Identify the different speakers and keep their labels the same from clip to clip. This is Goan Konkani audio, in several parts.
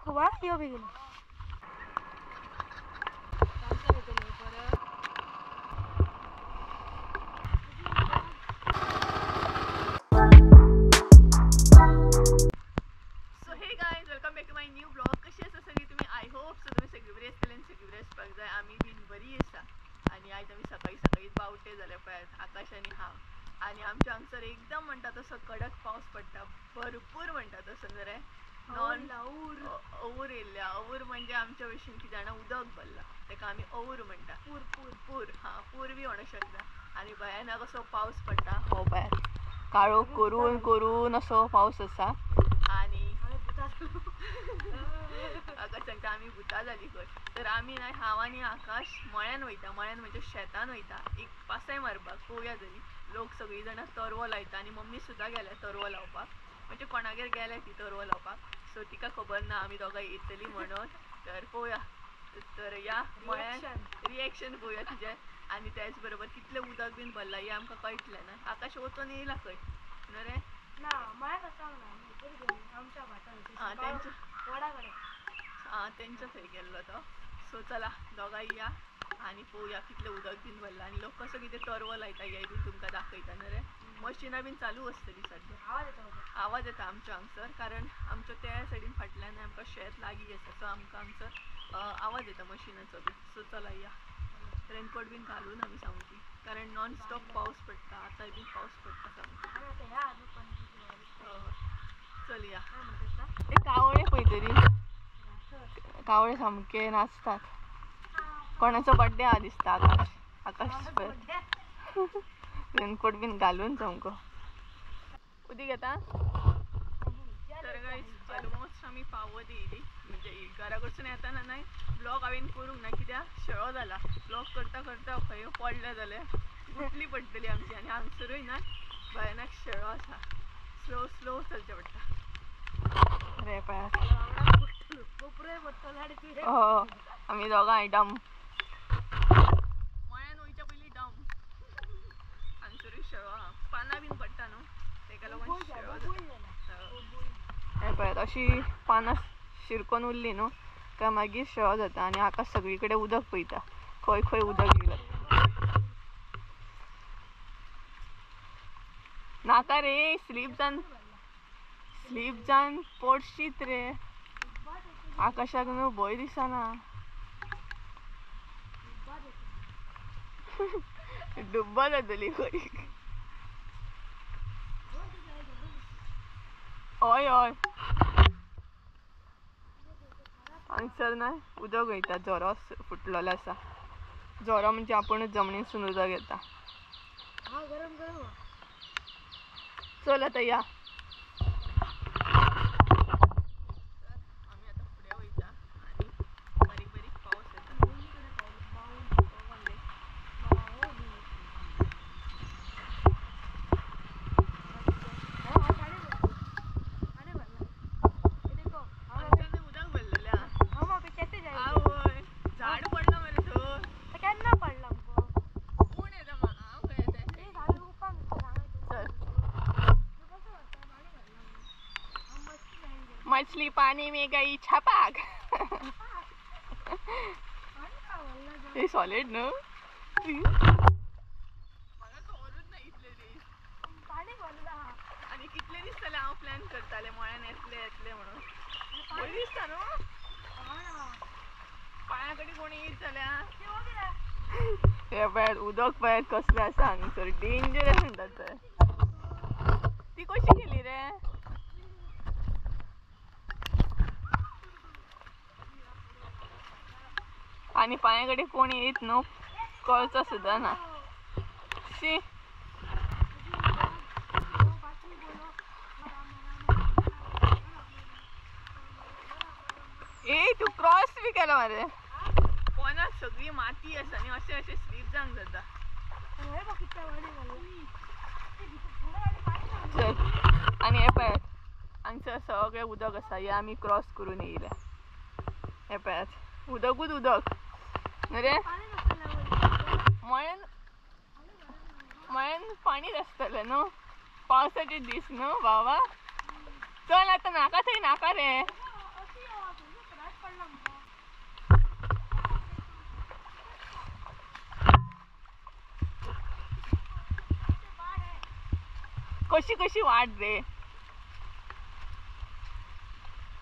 Speaker 1: आवाज येत खूप हा यो बेगीन.
Speaker 2: So hey guys, welcome back to my new blog. कशी आसा सगळी तुम्ही? I hope so तुम्ही सगळी बरी आसतली आनी सगळी बरी आसपाक जाय. आमी बीन बरी आसा आनी आयज आमी सकाळी सकाळी बावटे जाले पळयात आकाश आनी हांव. आनी आमच्या हांगसर एकदम म्हणटा तसो कडक पावस पडटा, भरपूर म्हणटा तसो न्हू रे. Non our येयल्ल्या. Our म्हणजे आमच्या भशेन कितें जाणा उदक भरलां, तेका आमी our म्हणटा. पूर पूर पूर, हां पूर बी म्हणूंक शकता. आनी भयानक असो पावस पडटा. हो पळयात काळोख करून करून असो पावस आसा. आनी आकाश सांगता आमी भुतां जाली खंय. तर आमी न्हय, हांव आनी आकाश मळ्यान वयता. मळ्यान म्हणजे शेतान वयता एक पासय मारपाक. पळोवया जरी लोक सगळीं जाणां तरवो लायता आनी मम्मी सुद्दां गेल्या तरवो लावपाक, म्हणजे कोणागेर गेल्या ती तरवो लावपाक. सो तिका खबर ना आमी दोगां येतली म्हणून. तर पळोवया, तर या मळ्यान रिएक्शन पळोवया तिजें. आनी त्याच बरोबर कितलें उदक बीन भरलां हें आमकां कळटलें ना. आकाश वचून येयला खंय न्हू रे?
Speaker 1: ना मळ्याक वचोंक ना, आमच्या
Speaker 2: आं तेंच्या आं तेंच्या थंय गेल्लो तो. सो चला दोगांय या आनी पळोवया कितलें उदक बीन भरलां आनी लोक कसो कितें तरवो लायता हें बीन तुमकां दाखयता न्हू रे. मशिनां बीन चालू आसतली सद्या. आवाज येता आमच्या हांगसर, कारण आमच्या त्या सायडीन फाटल्यान आमकां शेत लागीं आसा. सो आमकां हांगसर आवाज येता मशिनाचो बी. सो चला या. रेनकोट बीन घालून आमी सामकी, कारण नॉन स्टॉप पावस पडटा. आतांय बीन पावस पडटा सामको. चल या. ते कावळे पळय तरी, कावळे सामके नाचतात. कोणाचो बड्डे आहा दिसता. आकाश आकाश पळय रेनकोट बीन घालून सामको उदीक येता. तर गायज ऑलमोस्ट आमी पावत येयली. म्हणजे घरा कडसून येताना न्हय ब्लॉग हांवें करूंक ना, कित्याक शेळो जाला. ब्लॉग करता करता खंय पडले जाल्यार गुटली पडटली आमची. आनी हांगसरूय ना भयानक शेळो आसा, स्लो स्लो चलचें पडटा. रे पळयात आमी दोगांय डम. मळ्यान वयच्या पयलीं डम. हांगसरूय शेळो आहा, पानां बीन पडटा न्हू तेका लागून शेळो जाता. हें पळयात अशी पानां शिरकोन उरली न्हू काय मागीर शेळो जाता. आनी आकाश सगळी कडेन उदक पळयता, खंय खंय उदक येयलां. नाका रे, स्लीप जावन स्लीप जावन पडशीत रे. आकाशाक न्हू भंय दिसना. डुब्बा जातली खंय. हय हय हांगसर न्हय उदक वयता, झरो फुटलेलो आसा. झरो म्हणजे आपूणच जमनीसून उदक येता. चल आतां या. आमी आतां फुडें वयता आनी बारीक बारीक पावस येता. हांगसर उदक भरलेलें आहा. आवय झाड पडलां मरे थंय.
Speaker 1: केन्ना पडलां मुगो?
Speaker 2: कोण येता हांव खंय येता. चल. मछली पानी में गई छपाक. हे सॉलिड न्हू. म्हाका खबरूच ना इतले दीस. आनी कितले दीस जाले हांव प्लॅन करतालें मळ्यान येतलें येतलें म्हणून. बरें दिसता न्हू पांया कडेन कोण येयत जाल्यार. हे पळयात उदक पळयात कसलें आसा हांगसर, डेंजरस म्हणटात तें. ती कशी गेली रे? आनी पांया कडेन कोण येयत न्हू कळचो सुद्दां ना. शी ए तूं क्रॉस बी केला मरे. पोनाक सगळी माती आसा आनी अशें अशें स्लीप जावंक जाता. चल. आनी हें पळयात हांगसर सगळें उदक आसा. हें आमी क्रॉस करून येयले. हें पळयात उदकूच उदक न्हू रे. मळ्यान मळ्यान पाणीच आसतलें न्हू, पावसाचे दीस न्हू बाबा. चल आतां नाका थंय नाका रे. कशी कशी वाट रे,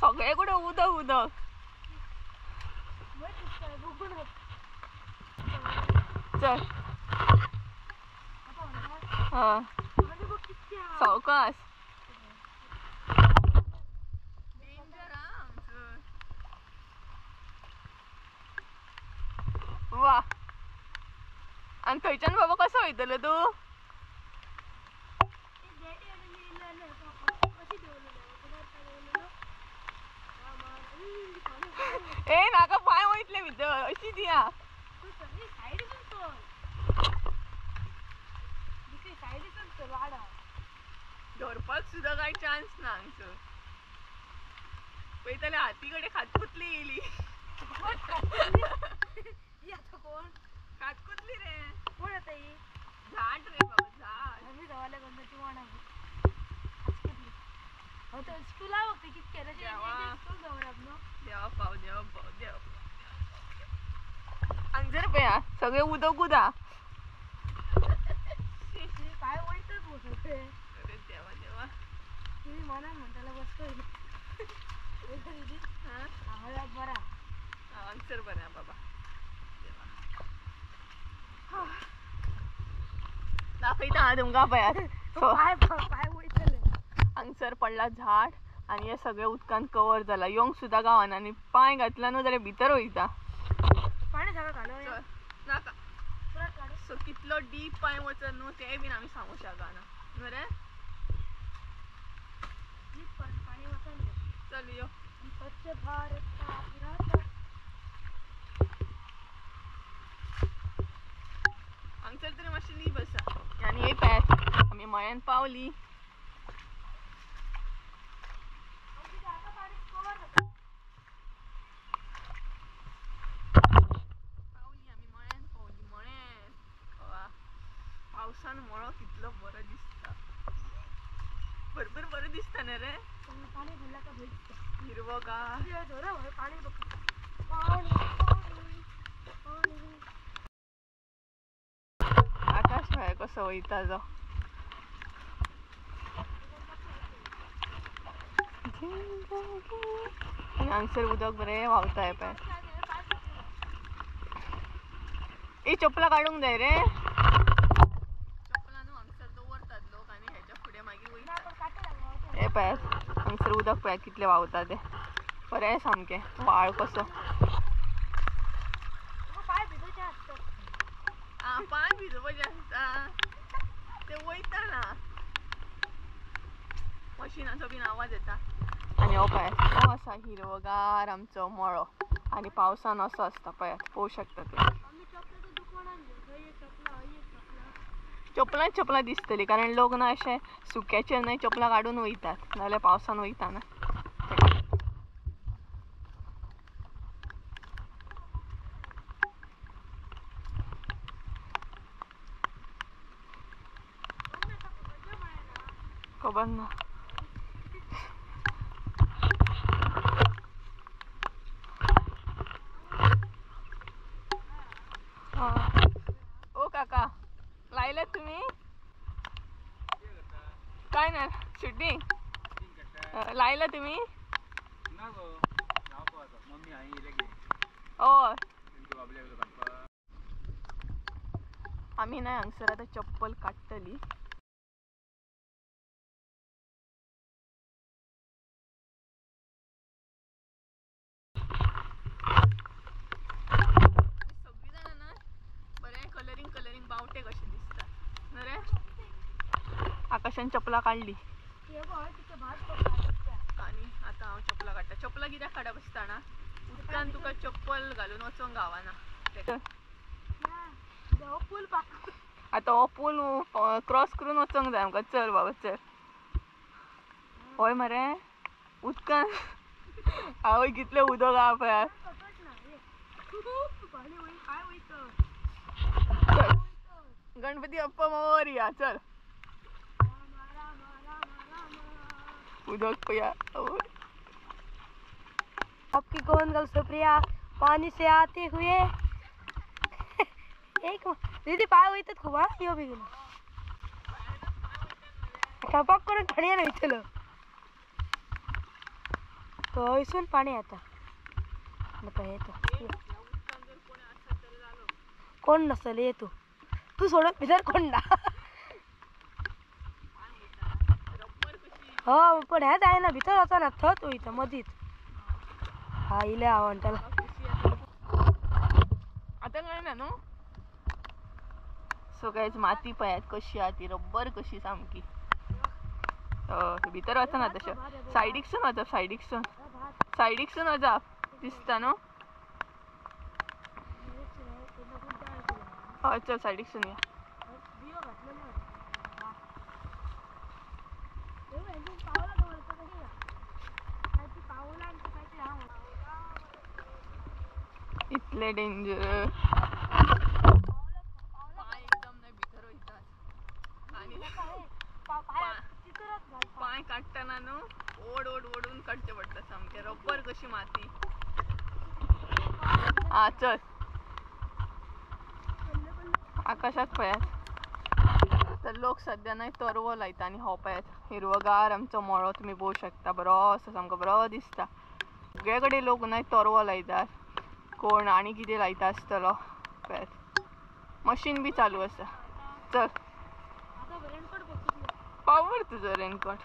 Speaker 2: सगळे कडेन उदक उदक. चल हा सावकाश. वा आनी थंयच्यान बाबा कसो वयतलो तूं? ए नाका पांय वयतले भितर, अशी दिया. धरपाक सुद्दां कांय चान्स ना हांगसर. पळयताले हाती कडेन खातकुतली येयली. खातकुतली रे.
Speaker 1: कोण आता ही?
Speaker 2: झाड रे बाबा, झाड.
Speaker 1: आमी धवाल्या गंधाची वाण स्कुला बघते कितके
Speaker 2: देवा पाव देवा पाव देवा. हांगसर पळया सगळें उदक उदक.
Speaker 1: पांय वयतच बसत.
Speaker 2: अरे देवा देवा.
Speaker 1: तुम्ही मनान म्हणटाले बस हांगा बरा.
Speaker 2: हांगसर बरें बाबा. देवा दाखयता हांव तुमकां पळयात.
Speaker 1: पांय वयतले.
Speaker 2: हांगसर पडला झाड आनी हे सगळें उदकान कवर जाला. येवंक सुद्दां गावना आनी पांय घातला न्हू जाल्यार भितर वयता.
Speaker 1: पाणी सगळें घालो
Speaker 2: नाका. सो कितलो डीप पांय वचत न्हू तें बीन आमी सांगूंक शकना बरें. चल यो.
Speaker 1: स्वच्छ भारत.
Speaker 2: हांगसर तरी मातशें लीप आसा. आनी हे पळयात आमी मळ्यान पावली. पावली आमी मळ्यान पावली. मळ्यान पावसान मळो कितलो बरो दिसता. भरपूर बरो दिसता न्ही रे.
Speaker 1: पाणी भरला का भेटतं
Speaker 2: हिरवोगार.
Speaker 1: पाणी
Speaker 2: आकाश भायर कसो वयता जो. आनी हांगसर उदक बरें व्हांवता हें पळय. ए चपलां काडूंक जाय रे. चपलां न्हू हांगसर दवरतात लोक आनी हेच्या फुडें मागीर वयतात. हे पळयात हांगसर उदक पळयात कितलें व्हांवता तें. बरें सामकें व्हाळ कसो. आं पांय भिजोवपाचें आसता ते वयता ना. मशिनाचो बीन आवाज येता. आनी हो पळयात हो आसा हिरवोगार आमचो मळो. आनी पावसान असो आसता पळयात, पळोवंक शकता तुमी. चपलां चपलां दिसतली कारण लोक ना अशे सुक्याचेर न्हय चपलां काडून वयतात, नाजाल्यार पावसान वयता ना. खबर ना. ओ काका लायले तुम्ही? काय ना शुटिंग लायला तुम्ही? हय आमी ना हांगसर आतां चप्पल काडटली. सगळीं जाणां ना बरें कलरींग कलरींग बावटे कशे दिसता न्हू रे. आकाशान चपलां काडली आनी आतां हांव चपलां काडटा. चपलां कित्याक काडप आसता ना, उदकान तुका चप्पल घालून वचोंक गावना. आतां हो पूल क्रॉस करून वचोंक जाय आमकां. चल बाबा चल. हय मरे उदकान आवय कितलें उदक आहा पळयात. चल गणपती बाप्पा मोरया. चल उदक पळया.
Speaker 1: आपकी कौन गल सुप्रिया पानी से आते हुए. एक दीदी पाय वयतात खूब. हा यो बेगीन. टपाक करून पाणी वयतलो थंयसून पाणी येता. येता कोण नसले ये तू तू सोडून भितर कोण ना. हो पण ह्याच आहे ना भितर वचना थंयच वयता मदींच. हा इले हांव त्याला
Speaker 2: आतां कळना न्हू. सो गायज माती पळयात कशी आहा ती रब्बर कशी सामकी. भितर वचना तशें सायडीकसून वचप सायडीकसून सायडीकसून वचप दिसता न्हू. हय चल सायडीकसून या. इतले डेंजर पांय एकदम नाही भितर वयतात आनी पांय काडटना न्हू ओड ओड ओडून काडचे पडटा सामकें रब्बर कशी माती. आ चल आकाशाक पळयात. तर लोक सद्या न्हय तरवो लायता आनी हो पळयात हिरवोगार आमचो मळो तुमी पळोवंक शकता. बरो आसा सामको बरो दिसता. सगळे कडेन लोक न्हय तरवो लायतात कोण आनी कितें लायता आसतलो. पळयात मशीन बी चालू आसा. चल पावर तुजो रेनकोट.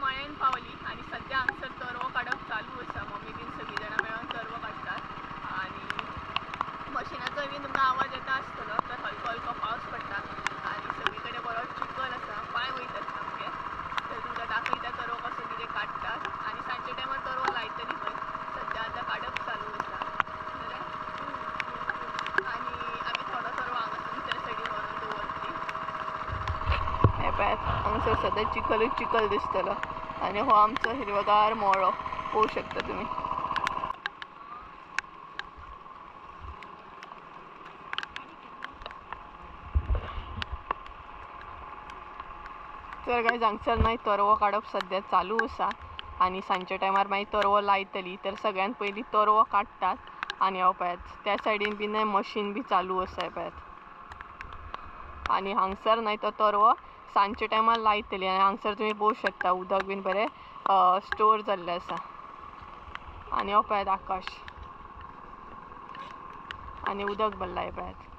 Speaker 2: मळ्यान पावली आनी सद्या हांगसर तरवो काडप चालू आसा. मम्मी बीन सगळीं जाणां मेळोन तरवो काडटात आनी मशिनाचो बीन तुमकां आवाज येता आसतलो. तर हलको हलको पावस पडटा आनी सगळी कडेन बरो चिखल आसा पांय वयतात सामके. तर तुमकां दाखयता तरवो कसो कितें काडटात आनी सांजच्या टायमार तरवो लायतली खंय. सद्या आतां काडप चालू आसा बरें. आनी आमी थोडो तरवो हांगासून त्या सायडीन व्हरून दवरतली. हें पळयात हांगासर सद्या चिखलूच चिखल दिसतलो आनी हो आमचो हिरवोगार मळो पळोवंक शकता तुमी. तर गायज हांगसर न्हय तरवो काडप सद्या चालू आसा आनी सांजच्या टायमार मागीर तरवो लायतली. तर सगळ्यान पयलीं तरवो काडटात आनी हो पळयात त्या सायडीन बी न्हय मशीन बी चालू आसा पळयात. आनी हांगसर न्हय तो तरवो सांजच्या टायमार लायतली आनी हांगसर तुमी पळोवंक शकता उदक बीन बरें स्टोर जाल्लें आसा. आनी हो पळयात आकाश आनी उदक भरलां हें पळयात.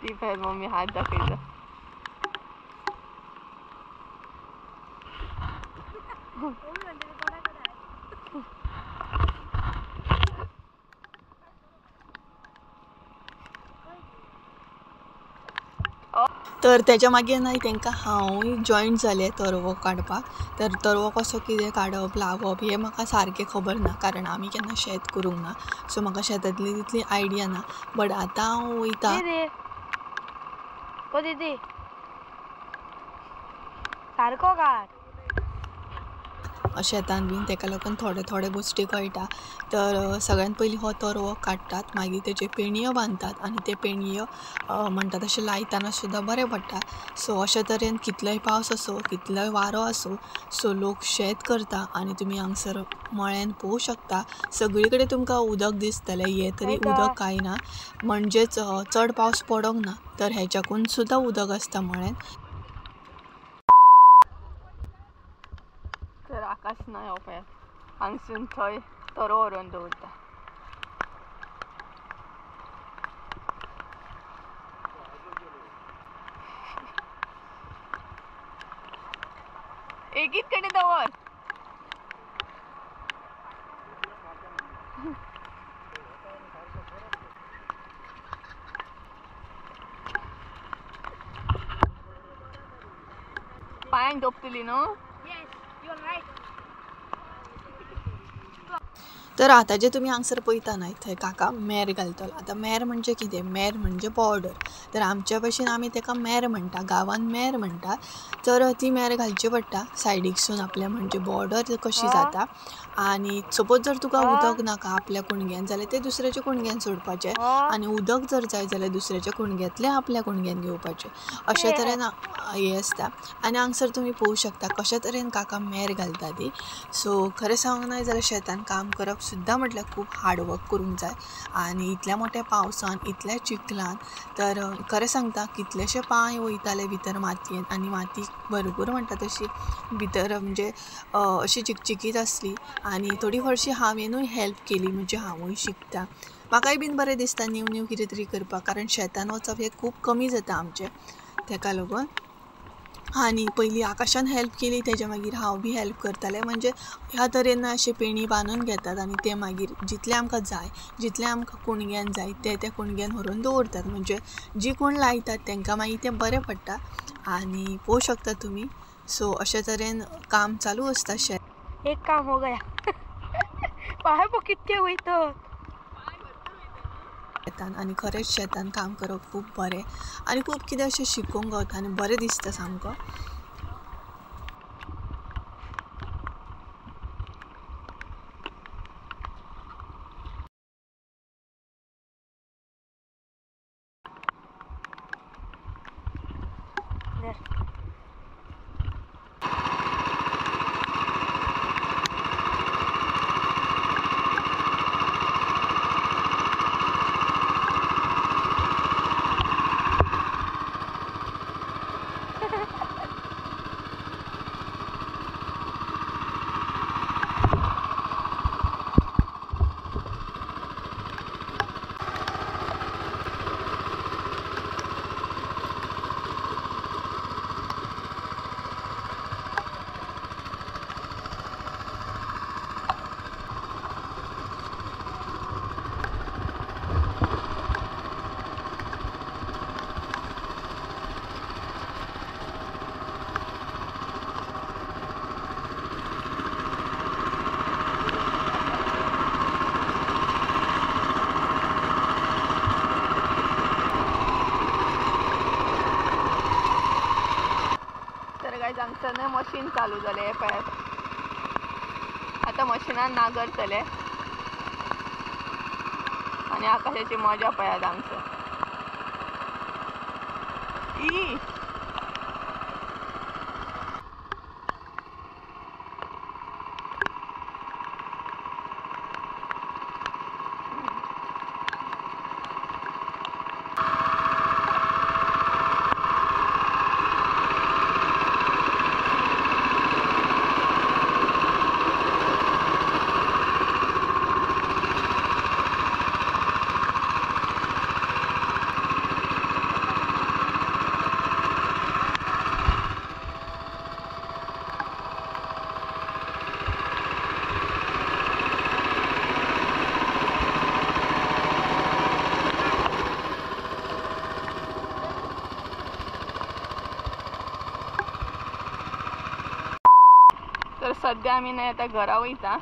Speaker 2: ती पळयात मम्मी हात दाखयता.
Speaker 3: तर तेच्या मागीर न्हय तांकां हांवूय जॉयन जालें तरवो काडपाक. तर तरवो कसो कितें काडप लावप हें म्हाका सारकें खबर ना कारण आमी केन्ना शेत करूंक ना. सो म्हाका शेतांतली तितली आयडिया ना. बट आतां हांव वयता.
Speaker 1: ओ दीदी सारको काड
Speaker 3: शेतान बीन तेका लागून थोडे थोडे गोश्टी कळटा. तर सगळ्यान पयलीं हो तरवो काडटात मागीर तेच्यो पेणयो बांदतात आनी ते पेणयो म्हणटा तशें लायतना सुद्दां बरें पडटा. सो अशे तरेन कितलोय पावस आसूं कितलोय वारो आसूं सो लोक शेत करता आनी तुमी हांगसर मळ्यान पळोवंक शकता. सगळी कडेन तुमकां उदक दिसतलें. हें तरी उदक कांय ना म्हणजेच चड पावस पडोंक ना तर हेच्याकून सुद्दां उदक आसता मळ्यान.
Speaker 2: तर आकाश ना हो पळयात हांगसून थंय तरवो व्हरून दवरता. एकीच कडेन दवर. पांयांक दोपतली न्हू.
Speaker 3: तर आतां जे तुमी हांगसर पळयता न्हय थंय काका मेर घालतलो. आतां मेर म्हणजे कितें? मेर म्हणजे बॉर्डर. तर आमच्या भशेन आमी ताका मेर म्हणटा, गांवान मेर म्हणटा. तर ती मेर घालची पडटा सायडीकसून आपल्या, म्हणजे बॉर्डर कशी जाता. आनी सपोज जर तुका उदक नाका आपल्या कुणग्यान जाल्यार तें दुसऱ्याच्या कुणग्यान सोडपाचें आनी उदक जर जाय जाल्यार दुसऱ्याच्या कुणग्यांतलें आपल्या कुणग्यान घेवपाचें. अशे तरेन हें आसता. आनी हांगसर तुमी पळोवंक शकता कशे तरेन काका मेर घालता ती. सो खरें सांगूंक ना जाल्यार शेतान काम करप सुद्दां म्हटल्यार खूब हार्डवर्क करूंक जाय आनी इतल्या मोठ्या पावसान इतल्या चिखलान तर खरें सांगता कितलेशे पांय वयताले भितर मातयेन आनी माती भरपूर म्हणटा तशी भितर म्हणजे अशी चिकचिकीत आसली. आनी थोडी फारशी हांवेनूय हेल्प केली, म्हणजे हांवूय शिकता, म्हाकाय बीन बरें दिसता न्यू न्यू कितें तरी करपाक, कारण शेतान वचप हें खूब कमी जाता आमचें, तेका लागून. आनी पयलीं आकाशान हेल्प केली, तेज्या मागीर हांव बी हेल्प करतालें. म्हणजे ह्या तरेन अशें पेणी बांदून घेतात आनी ते मागीर जितलें आमकां जाय जितलें आमकां कुणग्यान जाय ते त्या कुणग्यान व्हरून दवरतात. म्हणजे जी कोण लायतात तांकां मागीर तें बरें पडटा. आनी पळोवंक शकता तुमी. सो अशे तरेन काम चालू आसता शेत.
Speaker 1: एक काम हो गया. पांय पळय कितके वयतात
Speaker 3: शेतान. आनी खरेंच शेतान काम करप खूब बरें आनी खूब कितें अशें शिकूंक गावता आनी बरें दिसता सामको.
Speaker 2: हांगसर न्हय मशीन चालू जालें पळयात. आतां मशिनान नागरतले आनी आकाशाची मजा पळयात हांगसर. ई तर सध्या आमी न्हय आतां घरा वयता.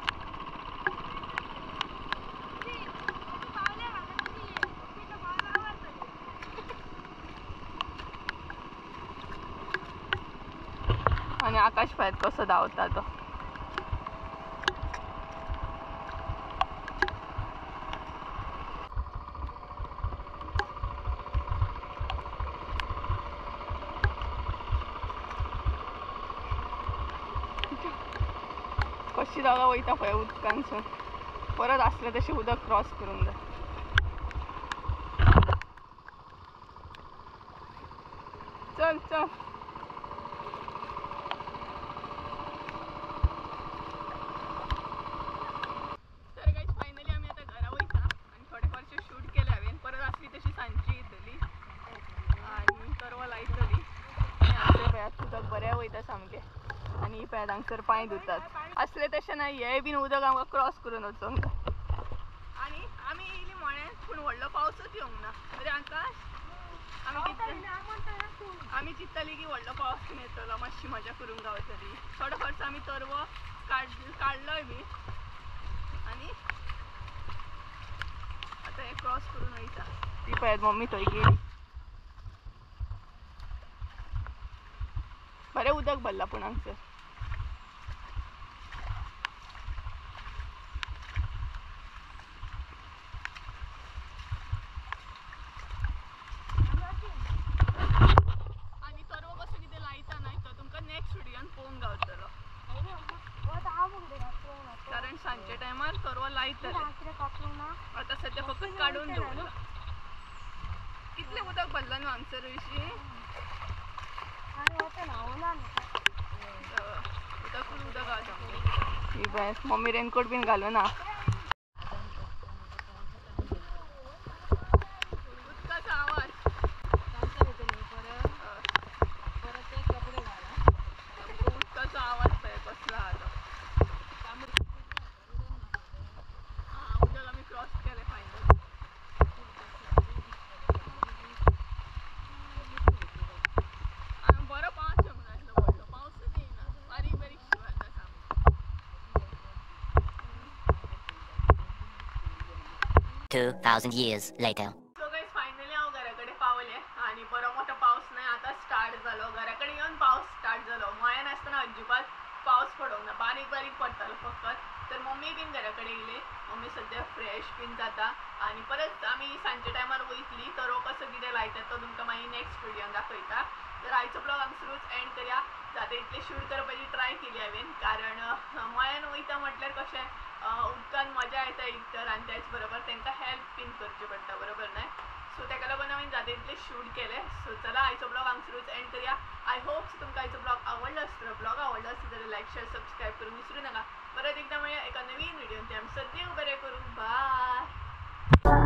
Speaker 2: आनी आकाश पळयात कसो धांवता तो. कशी जागा वयता पळय उदकांतसून परत आसलें तशें उदक क्रॉस करूंक जाय. चल चल. तर गायज फायनली आमी आतां घरा वयता आनी थोडे फारशें शूट केलें हांवें. परत आसली तशी सांजची येतली आनी तरवा लायतली. आनी आमचें पळयात उदक बरें वयता सामकें. आनी ही पळयात हांगसर पांय धुतात. असले तशें ना हें बीन उदक आमकां क्रॉस करून वचोंक जाय. आनी आमी येयली मोण्यान पूण व्हडलो पावसूच येवंक ना. अरे आकाश आमी चिंतताली की व्हडलो पावस बीन येतलो, मातशी मजा करूंक गावतली. थोडो फारसो आमी तरवो काडलोय बी आनी आतां हें क्रॉस करून वयता. ती पळयात मम्मी थंय गेली. बरें उदक भरलां पूण हांगसर. सांजच्या टायमार तरवो लायतले. आतां सद्या फक्त काडून दवरला. कितलें उदक भरलां न्हू हांगसर विशी. उदकूच उदक आसा सामकें. मम्मी रेनकोट बीन घालूं ना. उदकाचो आवाज. उदकाचो आवाज पळय कसलो आहा तो. उदक आमी क्रॉस केलें फायनल. बरो पावस येवंक नासलो व्हडलो, पावसूच येयना, बारीक बारीक शिंव येता सामकें.
Speaker 4: 2000 years later.
Speaker 2: So guys finally हांव घरा कडेन पावलें आनी बरो मोठो पावस न्हय आतां स्टार्ट जालो. घरा कडेन येवन पावस स्टार्ट जालो. मळ्यान आसतना अजिबात पावस पडोंक ना, बारीक बारीक पडटालो फकत. तर मम्मी बीन घरा कडेन येयली. मम्मी सद्या फ्रेश बीन जाता आनी परत आमी सांजच्या टायमार वयतली. तरवो कसो कितें लायतात तो तुमकां मागीर नेक्स्ट व्हिडियोन दाखयता. तर आयचो ब्लॉग हांगसरूच एंड करया. जाता इतलें शूट करपाची ट्राय केली हांवें, कारण मळ्यान वयता म्हटल्यार कशें उदकान मजा येता एक तर, आनी त्याच बरोबर तांकां हेल्प बीन करची पडटा, बरोबर न्हय. सो ताका लागून हांवें जाता इतलें शूट केलें. सो चला आयचो ब्लॉग हांगसरूच एंड करया. I hope तुमकां आयचो ब्लॉग आवडलो आसतलो. ब्लॉग आवडलो आसलो जाल्यार लायक शेअर सबस्क्रायब करूंक विसरूं नाका. परत एकदां मेळया एका नवीन व्हिडियोन. ते आमी सद्या बरें करूं. बाय.